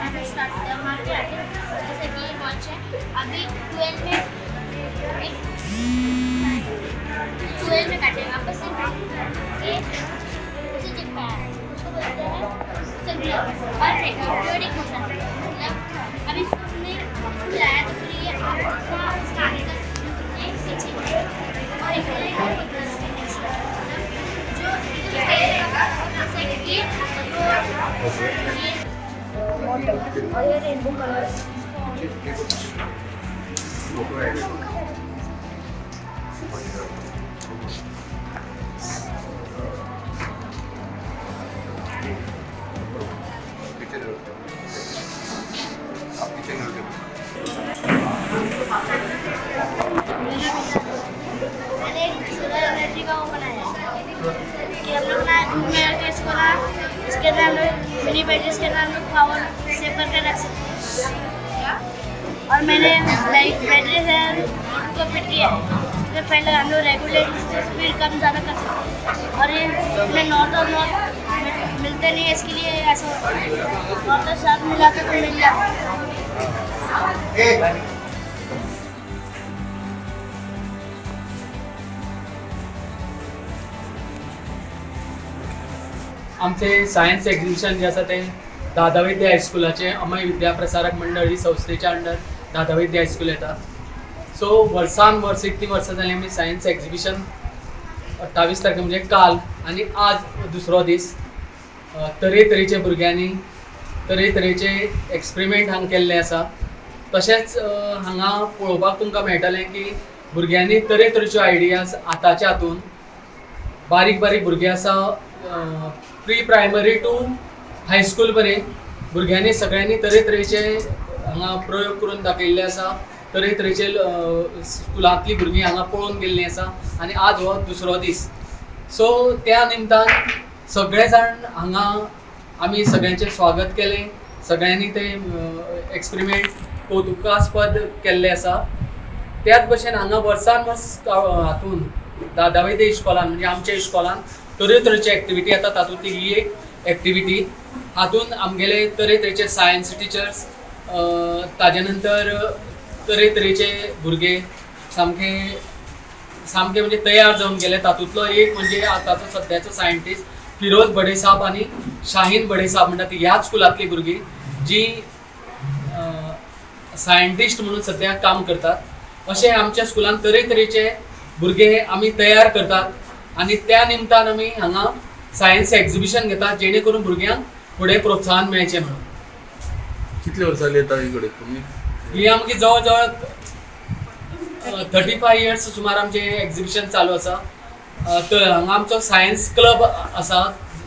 वहाँ से स्टार्ट होता है, वहाँ पे आके, जैसे कि ये वॉच है, अभी 12 में, 12 में काटे वापस से ये उसे चिपकाया है, उसको बोलते हैं सर्कुलर और पीरियोडिक मोशन। मतलब अभी इसको हमने इसको मिलाया तो फिर ये आपका इसका आगे का उतने पीछे और एक जो जैसे कि ये मोटर और ये रेनबो कलर। मैंने एक सोलर एनर्जी का वो बनाया है कि हम लोग ना धूप में रख के इसको ना, इसके अंदर हम लोग मिनी बैटरी, इसके अंदर हम लोग पावर सेव करके रख सकते हैं। और मैंने लाइक बैटरी से मोटर को फिट किया है, इसमें फैन लगा हम लोग रेगुलेट इसको स्पीड कम ज़्यादा कर सकते हैं। और ये इसमें नॉर्थ और नॉर्थ मिलते नहीं है, इसके लिए ऐसा होता है, नॉर्थ और साउथ मिला के तो मिल जाता है। आमचे सायन्स एक्झिबिशन जे आसा तें दादा वैद्य हायस्कुलाचें अमय विद्या प्रसारक मंडळ ही संस्थेच्या अंडर दादा वैद्य हायस्कूल येता। सो वर्सान वर्स इतलीं वर्सां जालीं आमी सायन्स एक्झिबिशन 28 तारखे म्हणजे काल आनी आज दुसरो दीस तरेतरेचे भुरग्यांनी तरेतरेचे एक्सपेरिमेंट हांगा केल्ले आसा। तशेंच हांगा पळोवपाक तुमकां मेळटलें की भुरग्यांनी तरेतरेच्यो आयडियाज आतांच्या हातून बारीक बारीक भुरगीं आसा प्री प्रायमरी टू हायस्कूल पर्यंत भुरग्यांनी सगळ्यांनी तरेतरेचे हांगा प्रयोग करून दाखयल्ले आसा। तरेतरेचे स्कुलांतलीं भुरगीं हांगा पळोवन गेल्लीं आसा आनी आज हो दुसरो दीस। सो त्या निमतान सगळे जाण हांगा आमी सगळ्यांचें स्वागत केलें, सगळ्यांनी ते एक्सपेरिमेंट कौतुकास्पद केल्ले आसा। त्याच भशेन हांगा वर्सान वर्स हातून दादा वैद्य इश्कोलान म्हणजे आमच्या इश्कोलान तरेतरेचे एक्टिविटी येता, तातूंतली ही एक एक्टिविटी। हातून आमगेले तरेतरेचे सायन्स टिचर्स, ताजे नंतर तरेतरेचे भुरगे सामके सामके म्हणजे तयार जावन गेले। तातूंतलो एक म्हणजे आतांचो सद्याचो सायंटिस्ट फिरोज बडेसाब आनी शाहीन बडेसाब म्हणटा ती ह्याच स्कुलांतली भुरगीं जी सायंटिस्ट म्हणून सद्या काम करतात। अशें आमच्या स्कुलान तरेतरेचे भुरगे आमी तयार करतात आनी त्या निमतान आमी हांगा सायन्स एक्झिबिशन घेतात जेणे करून भुरग्यांक फुडें प्रोत्साहन मेळचें म्हणून। कितले वर्सां येता इकडे तुमी? ही आमची जवळ जवळ 35 इयर्स सुमार आमचें एक्झिबिशन चालू आसा। तर हांगा आमचो सायन्स क्लब आसा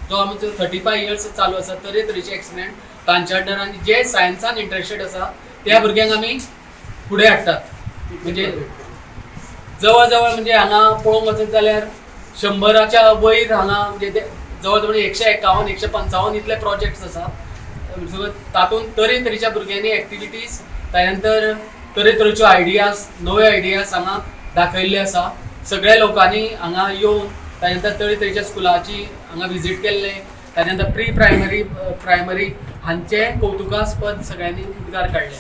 जो आमचो 35 इयर्स चालू आसा। तरेतरेचे एक्सपेरिमेंट तांच्या अंडर आनी जे सायन्सान इंट्रस्टेड आसा त्या भुरग्यांक आमी फुडें हाडटात। म्हणजे जवळ जवळ म्हणजे हांगा पळोवंक वचत जाल्यार 100च्या वयर हांगा म्हणजे जवळ जवळ 151 155 इतले प्रोजेक्ट्स आसा। तातूंत तरेतरेच्या भुरग्यांनी एक्टिविटीज, ताज्या नंतर तरेतरेच्यो आयडियाज, नव्यो आयडियाज हांगा दाखयल्ले आसा। सगळ्या लोकांनी हांगा येवन ताज्या नंतर तरेतरेच्या स्कुलाची हांगा विजीट केल्ले, ताज्या नंतर प्री प्रायमरी, प्रायमरी हांचे कौतुकास्पद सगळ्यांनी उद्गार काडले।